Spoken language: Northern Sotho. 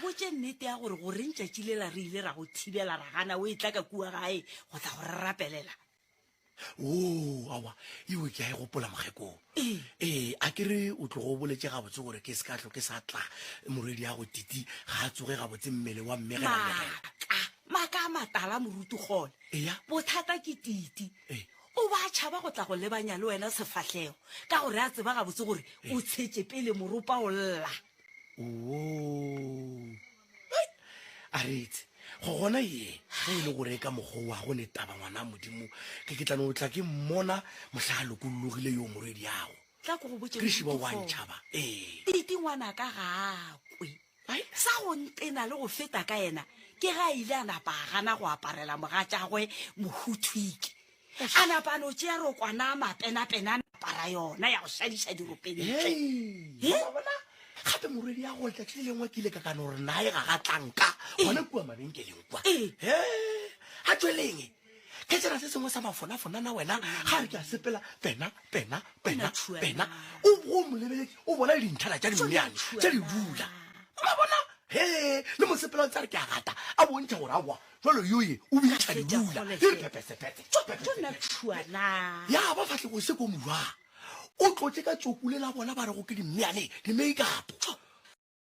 botše nnete ya gore goreng tšatši lela re ile ra go thibela ra gana o e tla ka kua gae go tla go re rapelela. Oo, aowa, eo ke a e gopola mokgekong. Ee. Ee, a ke re o tlogo o boletše gabotse gore ke se ka hlo ke sa tla morwedi ya go Titi ga a tsoge gabotse mmele wa mmegelamegela. Maaka, maaka a matala moruti Kgole. Eya. Bothata ke Titi. Ee. O ba a tšhaba go tla go lebanya le wena sefahlego ka gore a tseba gabotse gore o tshetše pele moropa o lla. Oo. Hei, a retse go gona ye ge e le gore e ka mokgwa wa go ne taba ngwana modimo ke ke tla no tla ke mmona mohla a lokologile yo morwedi yago Tla ko go botše ke šiba moruti wa Kgole. ntšhaba ee Titi ngwanaka ga a kwe. Ai. Sa go ntena le go feta ka yena ke ge a ile a napa a gana go aparela mogatšagwe mohuthwiki. A napa a no tšea rokwana a mapenapena a apara yona ya go šadiša dirope ntle. Hei, wa bona gape morwedi ya go letšatši le lengwe ke ile ka kano gore naye ga ga tlanka gona kua mabenkeleng kua. Ee. He, a tšweleng ke tsena se sengwe sa mafonafonana wena ga re ke a sepela pena pena pena pena o go mo lebeletse o bona le dintlhana tša dimmeane tša di dula wa bona he le mosepela tsa re ke a gata a bontšha gore aowa jalo yoye o bintšha dibula e re pepesepete ya ba fatlego se ko mojwa o tlotse ka tsokule la bona ba re go ke dimmeane di-makeup.